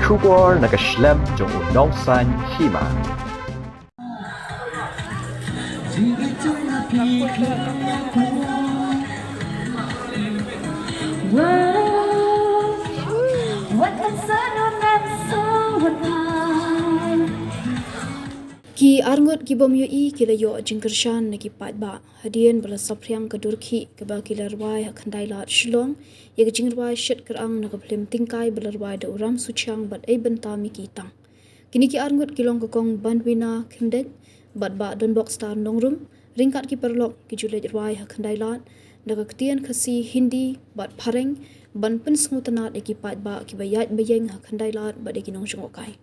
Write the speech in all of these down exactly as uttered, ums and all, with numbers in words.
Khubor na ka shlem jong u nongsan hima. Ki arngut ki bym ïohi ki la ïoh jingkyrshan na ki paidbah hadien ba la saphriang ka dur khih kaba ki la rwai ha Khyndai Lad Shillong ïa ka jingrwai Shit Kyrang na ka phlim Tingkai ba la rwai da u Ram Suchiang bad Ei Bynta Miki Tang. Kine ki arngut ki long ka Kong Bandwina Khymdeit bad Bah Donbok Star Nongrum. Ryngkat ki paralok ki ju leit rwai ha Khyndai Lad da ka ktien Khasi, Hindi bad Phareng ban pynsngewtynnad ïa ki paidbah kiba ïaid ba ïeng ha Khyndai Lad bad ïa ki nongjngohkai.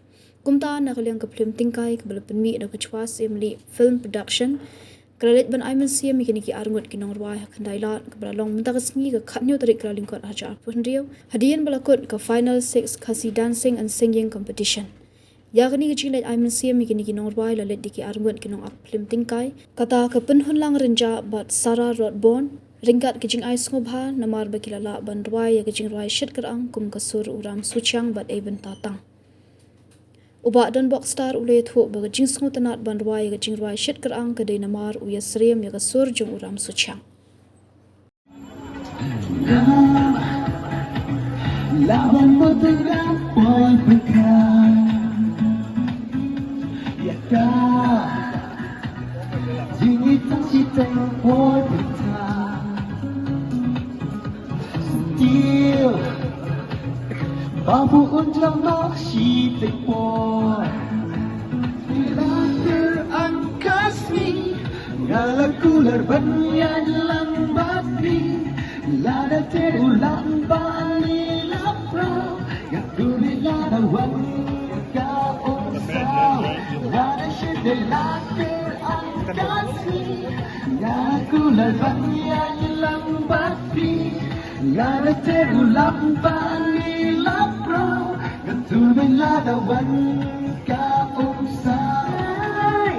Kumta na ka liang ka phlim Tingkai kaba la pynmih da ka Chwa Syiemlieh Film Production ka la leit ban ai mynsiem ïa kine ki arngut ki nongrwai ha Khyndai Lad kaba la long mynta ka sngi ka khathynñiew tarik Kyllalyngkot arhajar arphew hynriew hadien ba la kut ka Final Six Khasi Dancing and Singing Competition. Ïa kane ka jingleit ai mynsiem ïa kine ki nongrwai la leit da ki arngut ki nongak phlim Tingkai, kata ka Pynhunlang Rynjah bad Sarah Rodborn. Ryngkat ka jingai sngewbha namar ba ki la lah ban rwai ïa ka jingrwai Shit Kyrang kum ka sur u Ram Suchiang bad Ei Bynta Tang. U Bah Donbok Star u la ïathuh ba ka jingsngewtynnad ban rwai ïa ka jingrwai Shit Kyrang ka dei namar u ïasyriem ïa ka sur jong u Ram Suchiang. Laban motor dan poi bekal. Ya ka. Jingit tang siteng poi bekal. Still. Babu unjang mak siteng poi. Later angkasni. Nga la kular ban ïaid lang bad phi. Lada te u lang bali la pro. Nga kuri lada wan ka ong saw. Lada shit de later angkasni. Nga la kular ban ïaid lang bad phi. Lada te u lang bali la pro. Nga kuri lada wan ka ong saw.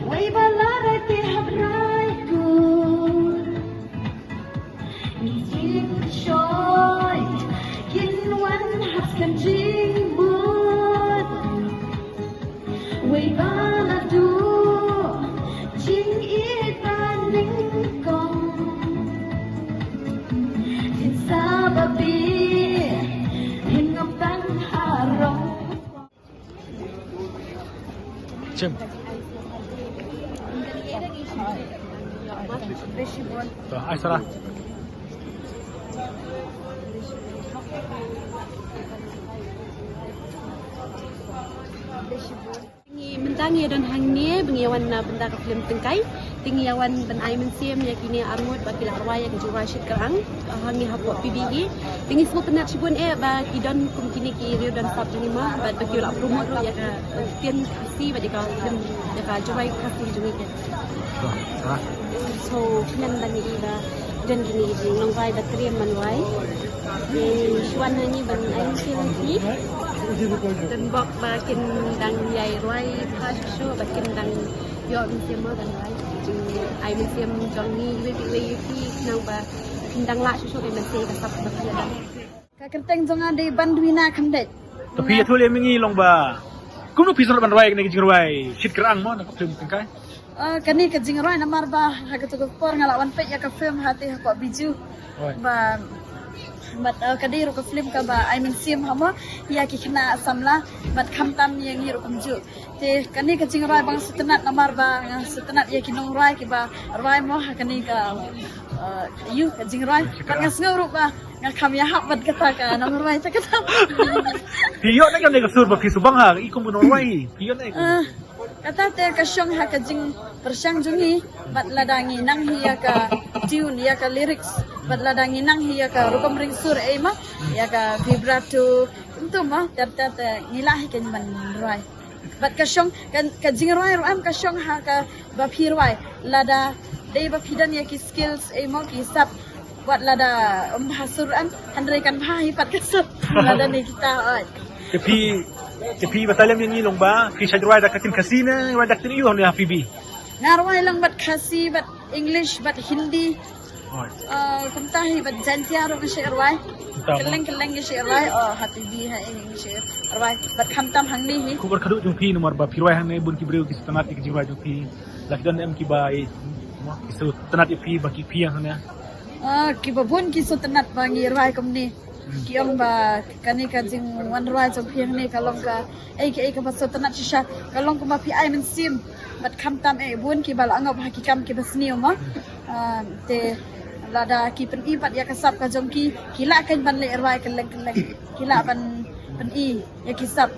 Wei ba la rai te hap rai kur. Jing shoi kin wan hap kan jing mut. Wei ba la du jing i ba ning kong. Jin sa ba bi hin ngam tang harong. Jim. To, ai Sarah. Ngi mynta ngi don hangne ba ngi wan na bynta ka film Tingkai. Te ngi ïa wan ban ai mynsiem ïa kine arngut ba ki la rwai ïa ka jingrwai Shit Kyrang ha ngi hapoh P B E. Te ngi sngewtynnad shibun eh ba ki don kum kine ki riew don sap jong ngi ma bad ba ki la promote ruh ïa ka ktien Khasi bad ïa ka film ïa ka jingrwai Khasi jong ngi. So khnang ba ngi i ba don kine ki jingnongrwai ba triem ban rwai. Te shuwa na ngi ban ai mynsiem ïa ki. Don bok ba kin dang ïai rwai pha shuh shuh ba kin dang ïoh mynsiem mo ban rwai. Jing ai mynsiem jong ngi iwei pa iwei ïa ki khnang ba kin dang lah shuh shuh ban mynsiem ka sap ba ki dang. Ka kyrteng jong nga dei Bandwina Khymdeit. To phi ïathuh lem ïa ngi long ba kumno phi sngewtynnad ban rwai kane ka jingrwai Shit Kyrang mo na ka film Tingkai. Kane ka jingrwai namar ba ha kato ka por nga la wan peit ïa ka film ha te hapoh Bijou. Ba bad ka dei ruh ka film kaba ai mynsiem ha mo ïa ki khynnah samla bad khamtam ïa ngi ruh kumjuh. Te kane ka jingrwai ba nga sngewtynnad namar ba nga sngewtynnad ïa ki nongrwai kiba rwai mo ha kane ka ïu ka jingrwai. Bad nga sngew ruh ba nga kham ïahap bad kata ka nongrwai te kata. Phi ïoh ne kane ka sur ba phi sngewbang ha i kum ka nongrwai phi ïoh ne. Kata te ka shong ha ka jingpyrshang jong ngi bad lada ngi nang hi ïa ka tune ïa ka lyrics bad lada ngi nang hi ïa ka rukom ring sur ei ma ïa ka vibrato. Kumto ma ter ter te ngi lah hi ka ban rwai. Bad ka shong ka jingrwai ruh em ka shong ha kaba phi rwai lada dei ba phi don ïa ki skills ei mo ki sap. Wat lada um bha sur em hynrei kan bha hi pat ka sur. Lada ne kita oi. Te phi te phi batai lem ïa ngi long ba phi shait rwai da ka ktien Khasi ne rwai da ka ktien ïu ha P B. Nga rwai long bad Khasi bad English bad Hindi. Kumta hi bad Jaiñtia ruh nga shait rwai. Kylleng kylleng ngi shu rwai, oh, ha P B ha, eh, ngi shu rwai. Bad khamtam hangne hi. Khubor khadduh jong phi namar ba phi rwai hangne bun ki briew ki sngewtynnat ïa ki jingrwai jong phi. La ki don em kiba, eh, ki sngewtynnat ïa phi ba ki phi hangne. Ah, kiba bun ki sngewtynnat ba ngi rwai kumne. Hmm. Ki ong ba kane ka jingwan rwai jong phi hangne ka long ka ei ka ei kaba sngewtynnat shisha, ka long kumba phi ai mynsiem. Bad khamtam eh bun kiba la ngop ha ki kam kiba sniew mo. Ah, te lada ki pyni pat ïa ka sap ka jong ki, ki lah kan ban leh rwai kylleng kylleng. Ki lah ban pyni ïa ki sap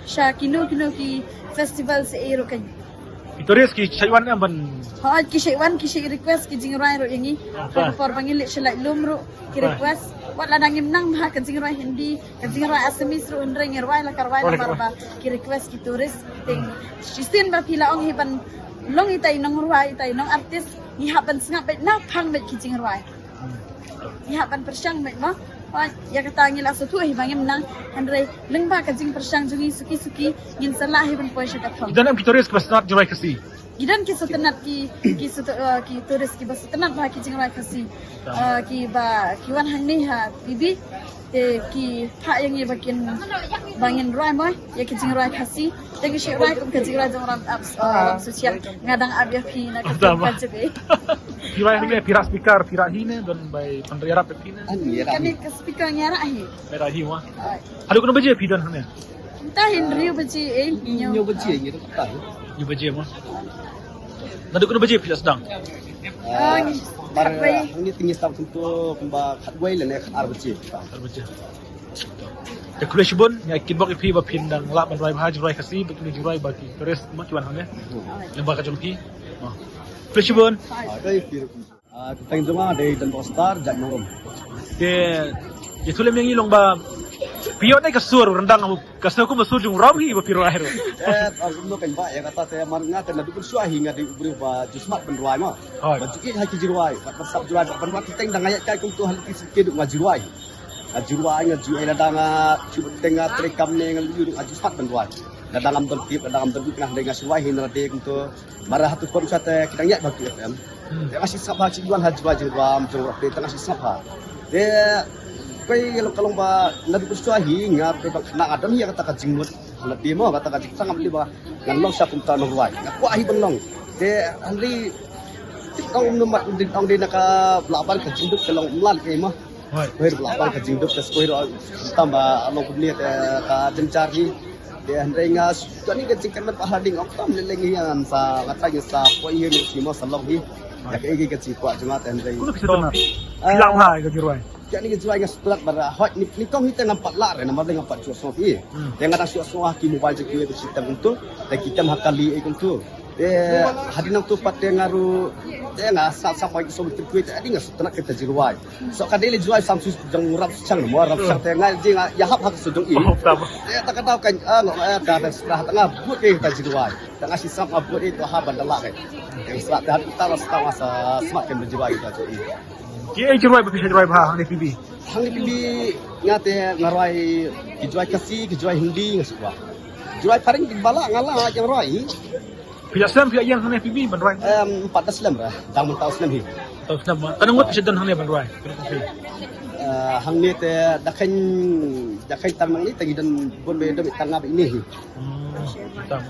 sha kino kino ki festival se ei ruh kan. Ki tourist ki shait wan em ban. Ha, ki shait wan, ki shait request ki jingrwai ruh ïa ngi. Ah, ka por ba ngi leit sha Laitlum ruh ki request. Wat lada ngim nang ha ka jingrwai Hindi, ka jingrwai Assamese ruh hynrei ngi rwai la ka rwai namar ba ki request ki tourist. Te shisien ba phi la ong hi ban long itai nongrwai, itai nong artist, ngi hap ban sngap beit na phang beit ki jingrwai. Ngi hap ban pyrshang beit mo. Wan, ïa kata ngi la sngewthuh hi ba ngim nang, hynrei lyngba ka jingpyrshang jong ngi suki suki ngin sa lah hi ban poi sha ka thong. Ki don em ki tourist kiba sngewtynnat jingrwai Khasi? Ki don ki sngewtynnat ki, ki sngewty-, eh, ki tourist kiba sngewtynnat ha ki jingrwai Khasi. Eh, kiba, ki wan hangne ha P B. Te ki phah ïa ngi ba kin, ba ngin rwai mo ïa ki jingrwai Khasi. Te ngi shu rwai kum ka jingrwai jong ram ap, eh, ram social. Nga dang ap ïa phi na ka jong ka jong eh. Phi rwai hangne, phi rah speaker, phi rah hi ne, don bai pynrap ïa phi ne. Kane ka speaker ngi rah hi. Ngi rah hi mo. Haduh katno baje phi don hangne? Mynta hi hynriew baje, eh, hynñiew. Hynñiew baje ngi don mynta hi. Hynñiew baje mo. Naduh katno baje phi la sdang? Ah, ngi, mar khatwei. Hangne te ngi sdang kumto kumba khatwei lane khatar baje. Khatar baje. Te khublei shibun, nga kyrpad ïa phi ba phin dang lah ban rwai bha jingrwai Khasi bad kine jingrwai ba ki tourist mo ki wan hangne. Lyngba ka jong phi. Mo. Khublei shibun. Ah, khublei shibun. Ah, kyrteng jong nga dei Don Bostar, jait Nongrum. Te ïathuh lem ïa ngi long ba phi ïoh ne ka sur ryndang, ka sur kumba sur jong u Rom hi ba phi rwai ruh. Eh, ah, kumno kan ba ïa kata te mar nga te naduh mynshuwa hi nga dei u briew ba ju smat ban rwai mo. Ba ju ïeit ha ki jingrwai, ba sap jingrwai, ba ban rwai kyrteng dang nga ïaid kai kumto ha lynti suki ruh nga ju rwai. Nga ju rwai, nga ju ïaid lada nga ju bteng nga trei kam ne nga lynti ruh nga ju smat ban rwai. Lada ngam don tip, lada ngam don tip nga dei nga shu rwai hi na lade kumto. Mara hatu pon sa te ki dang ïaid bad F M. Te nga shu sngap ha ki wan ha jingrwai jingrwai jong rap te nga shu sngap ha. Te koi ïa long ka long ba naduh mynshuwa hi nga te ba nga don ïa kata ka jingmut. Lade mo kata ka jingsngap lade ba ngan long sha kumta nongrwai. Nga kwah hi ban long. Te hynrei tip ka um nummat dei ong dei na ka bla ban ka jingduk ka long mlan ke mo. Hoi. Hoi, bla ban ka jingduk ka skoi ro tam ba long kumne te ka jynjar hi. Te hynrei nga kane ka jingkyrmen ba ha ding ong tam lei lei ngi ngan sa nga trai ngi sa poi hi ngi sngewmo sa long hi. Ïa kaei kaei ka jingkwah jong nga te hynrei. Kumno phi sngewtynnat? Ah, phi lah bha ïa ka jingrwai? Kane ka jingrwai nga sngewtynnat ba hoi nyngkong hi te ngam pat lah re namar lei ngam pat shuh sngewthuh hi. Te nga dang shuh sngewthuh ha ki mobile jong kiwei ki system kumto. Te ki kem ha kali ei kumto. Te hadien nangto pat te nga ruh te nga sngap sngap bai ki song trip te hadien nga sngewtynnat kita jingrwai. So ka dei lei jingrwai sam su jong rap chang mo rap chang te nga jing nga ïahap ha ka su jong i. Te ta ka daw kan ah nga ka ta sra ta nga but kita jingrwai. Ta nga shisam nga but i to ha ban da la ke. Te sra te hadien ta sra ta nga sa smat kan jingrwai kita jong i. Ki ei jingrwai ba phi jingrwai ba hangne P B? Hangne P B nga te nga rwai ki jingrwai Khasi ki jingrwai Hindi nga shu rwai. Jingrwai phareng ki ba la nga la jingrwai. Phi la slem phi la ïeng hangne P B ban rwai? Em, pat da slem ra, dang mynta u slem hi. Mynta u slem ma. Katno ngut phi don hangne ban rwai? Eh, hangne te da kheiñ, da kheiñ tang nangne te ngi don bun ba don tang nga ba ine hi. Hmm, tang.